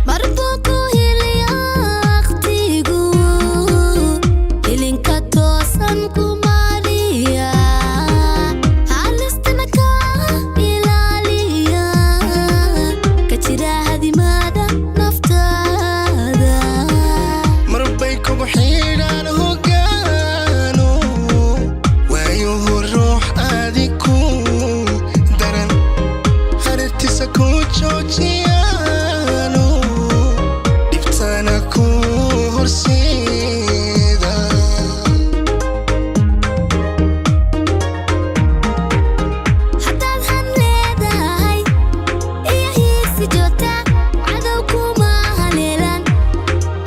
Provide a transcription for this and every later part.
Marbuu ku heliya waqtigu, ilinka toosan ku mariya, halistana ka ilaaliya, ka jira hadimada naftaada. Marbay kugu xidhaan hogaano, waayuhu ruux aadi ku daran harirtiisa ku joojiyaano, dhibtana ku horseeda. Haddaad han leedahay iyo hiigsi joogta, cadow kuma haleelan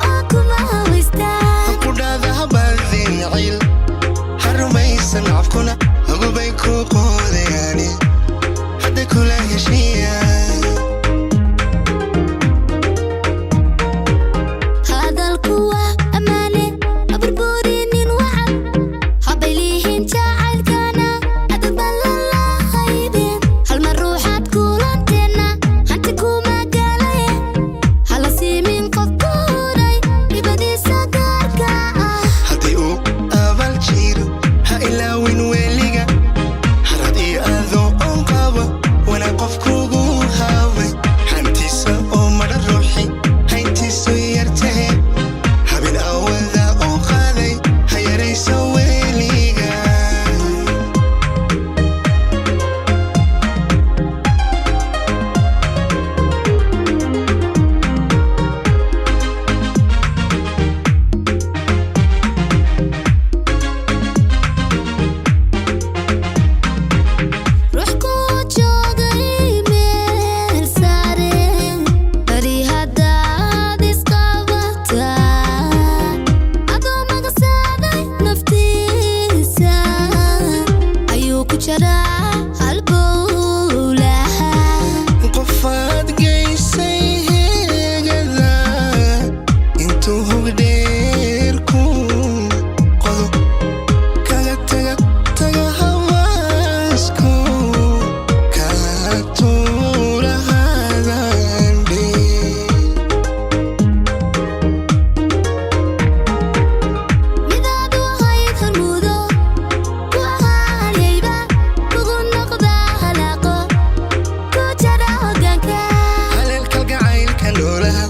oo kuma hawaystaan. Qudhaada habadin ciil, ha rumaysan cafkuna, hogubay ku quudayaani hadda kula heshiiya. Hadalku waa ammaane, ha burburinin wacad, habaylihin jacaylkana, adag baan lala haybin. Halma ruuxaad kulanteenna hanti kuma galaye, hala siimin qof kuuray dhibadiisa gaarka ah. Haddii uu abaal jiro, ha ilaawin weliga, harad iyo adoo oon qaba wana qof kugu haaway, hantiisa oo madha ruuxi hayntiisu yartahe, habin awada u qaaday ha yarayso weliga. Ruux ku joogay meel sare bari haddaad isqabataa, adoo magasaaday naftiisa ayuu ku jaraa halbowlaha. Qofaad geysay heegada intuu hogdheer ku qodo, kaga taga taga hawaasku kaa tuurahadandhe. Midaad u ahayd hormuudo ku ahaayayba kugu noqda halaaqo ku jara hoggaanka. Haleelkalgacaylka noolaha,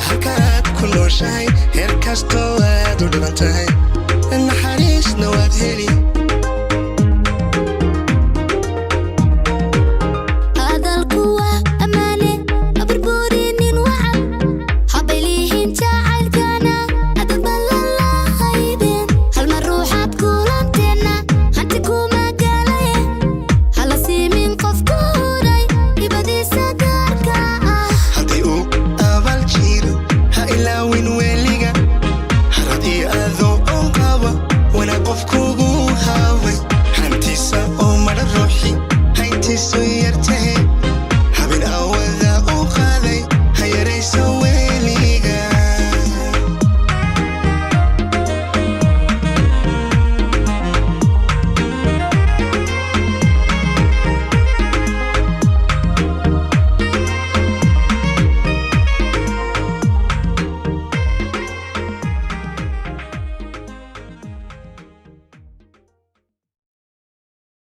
halkaaad ku nooshahay, heer kastoo aad u dhiban tahay, naxariis.